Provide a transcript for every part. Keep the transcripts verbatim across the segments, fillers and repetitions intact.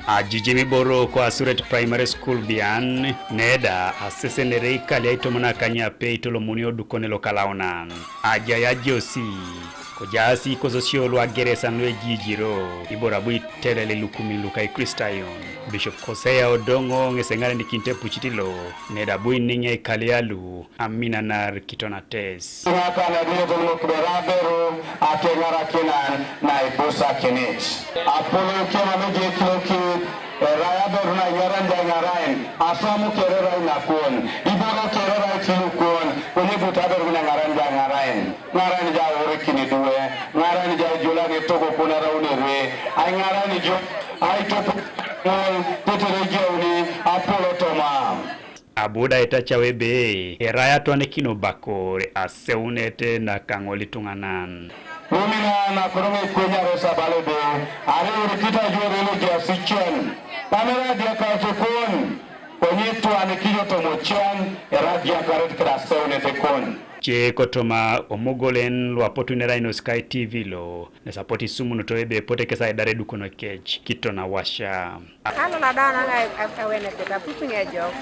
Ajujim iboro ko Asuret Primary School bian, neda asesenere ikalia itomon akanyape itolomuni odukone lokalaunan. Ajai ajosi, kojaasi kososio luageresan luejijiro, iboro abu itelel ilukumin luka Ikristayon. Bishop Hosea Odongo ŋes eŋarenikinit epucit lo, neda abu iniŋe ikalia lu, aminanar kitonates. Ŋakan ediet lukubera aberu ateŋarakinan naibusakinit. Apolou kemam ejekilokit, erai aberu naiŋaran jaiŋarain, asamu kererai nakon, iboro kererai tilukon, konye but aberu naiŋaran jaiŋarain. Ŋaran jaurikin idwe, ŋaran jaijulani toko kunaraunere, aiŋaran jo, aitopuk ŋol, tetere jauni, apolo toma. Abu da itacau ebe, erai atwanikin obakor aseunet nakaŋol ituŋanan. Lumina nakono ŋekwenya resabal ebe, areurikit ajo religious icen, namera adiakar tokon, konye itwanikijo tomocan, era adiakaret keda aseunet kon. Ce kotoma omogolen luapotunera inos ka T V lo, nesapot isumunoto ebe epote kes aidar edukono kec, kiton awasia. Kalo lada anaŋ ewenepet aputuŋ ejok,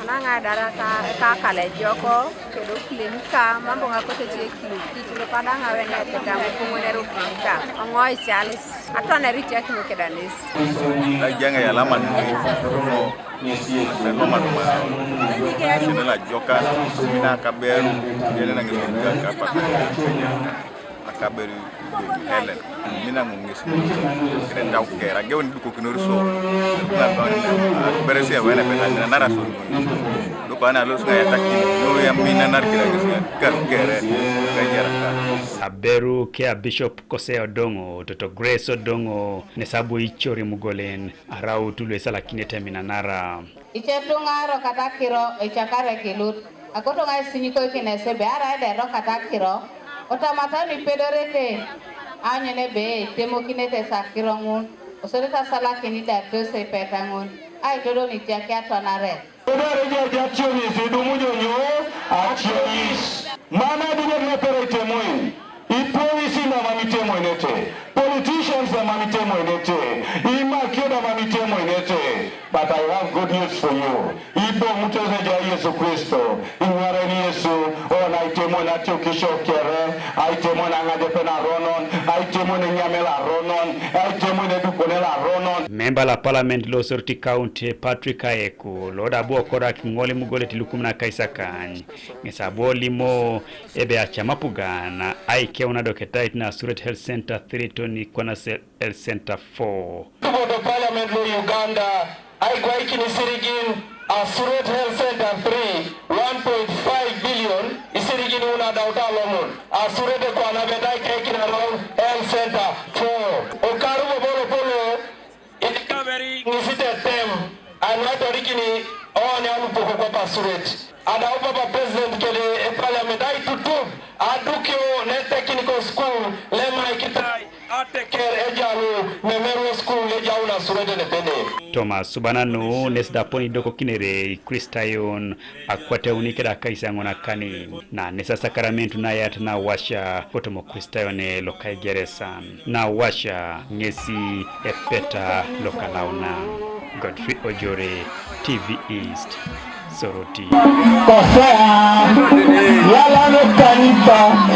anaŋ aidar ekakal ejoko, kedo kilemika, mambo ŋakote ce kilukit, lupadaŋ awenepet amukuŋun erukinika, oŋo icalis, atwaneric akimo kedanis. Ajaŋ eyalama nui, Apeŋoma tuma, sene la joka, mina kaberu, yene na ŋes ka pata Kenya, akaberu Helen, mina ŋo ŋes, kede dau kera, gewen duko kinori so, na ba, bere se wena bena, na nara so, duko ana lo sunga ya taki, no ya mina nar kira ŋes, ka kere, ka jara ka. Aberu ke a Bishop Hosea Odongo, toto Grace Odongo, nesabu ichori mugolen, arautu luesalakinete minanara. Icetuŋa erokata akiro ecakar ekilut, akoto ŋa isinyikokin esi ebe arai da erokata akiro, otamata nuipedorete aanyun ebe itemokinete esi akiro ŋun, kosodete asalakin da tos epeta ŋun, aitodon itiakia atwanare. Kodar ejaja ationis idumu jonyo ationis. Mana dinet nepera itemoin. Ipolisi na mam itemoinete. Politicians na mam itemoinete. Imakio na mam itemoinete. But I have good news for you. Iboŋutos eja Yesu Kristo. Iŋarain Yesu. Ona itemoin atiokisio kere. Aitemoin aŋajepen aronon. Aitemoin enyamel aronon. Aitemoin edukone laronon. Member la Parliament lo Soroti County Patrick Ayeku, lo da abu okorak ŋol imugolet ilukumin akaisakany, ŋes abu olimo ebe acam apugan aikeun adoketait na Asuret Health Center three toni kwana se-, Health Center four. Tuboto Parliament lo Uganda aigwaikin isirigin Asuret Health Center three, one point five billion, isirigin ŋun adauta lomon Asuret ekwana bet aikeikin around Health Center four. Okaru bobo lopolo Ilikaberi ŋisi tetem, anu atorikini oone alupok kwap Asuret. Adau papa president kede epaliament aitutub adukio ne technical school lemaikitai ateker ejalu memeru school ejaun Asuret nepene. Toma subana nu nes da aponi idokokinere Ikristayon akwat auni keda akais aŋon akani, na nes asakaramentu nayat na awasia kotoma Kristayon loka Egeresan. Na awasia ŋesi epeta lokalaunan. Godfrey Ojore, T V East, Soroti. Kosea, yala no kanipa.